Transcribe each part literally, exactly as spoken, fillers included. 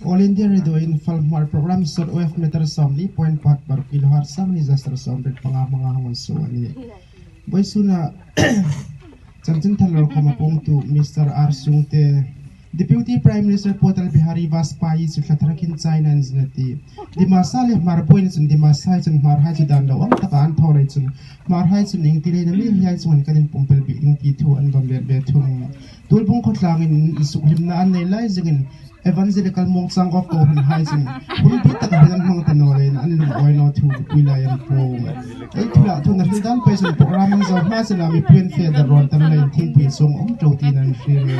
All India Radio Imphal Hmar program short wave meter sawmli point pakhat paruk kilohertz sangni zasar sawmriet panga hmanga hung suo a nih. Vawisuna chanchin thalawr khawma puongtu Mister R Sungte, Deputy Prime Minister Pu Atal Bihari Vajpayee chu thla thar khin China an zin a ti. Dimasa le Hmar buoina chun Dimasa hai chun Hmar hai chu dan lo ang taka an thaw lei chun Hmar hai chun ieng ti leiin a mi hai chungah kan inpumpel bik ding ti thu an dawn let ve thung. Tuolbung khawtlangin insuklimna an nei lai zingin Evangelical Mawngchang Gawp kohran hai chun hun pi taka hun an hmang ta naw leiin an lungawi naw thu pui lai an puong. Ei thu lah thu na hril dan pei chun program an zo hma chun a mi puin fe da rawn tan leiin thingpui sung um ṭo tiin an hril.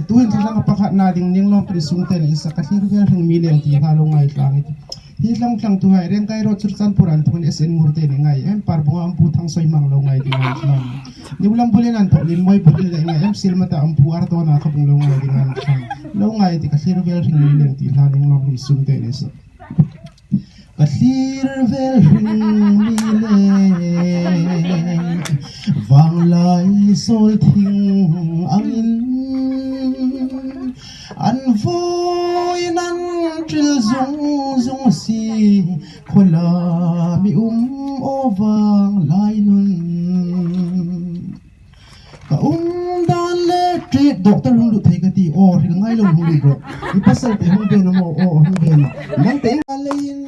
Tuhin thil dang pakhatna ding ning lawm pui sung ten i sa ka thlir vel hring mi leng ti hla lo ngai tlang i ti. Hi tlangtlangtu hai Rengkai Road Churachandpur an thun S N Ngurte ni ngai em, Parbunga Ampu Thangsoimang lo ngai ding an tlang. Niulam Bulen an thok Limoi Bulen le ngai em, Silmata Ampu Artona Khabung lo ngai ding an tlang. Lo ngai ti ka thlir vel hring mi leng ti hla ning lawm pui sung ten i sa. Ka thlir vel hring mi le vanglai sawl thing angin an vawiin an ṭil zung zung si, khawla mi um aw vanglai nun. Ka um dan le treat doctor hung lut thei ka ti aw, hril ngai lo hung lut ro. I pasal te hung ve na maw aw, hung ve na. Nang te ka leiin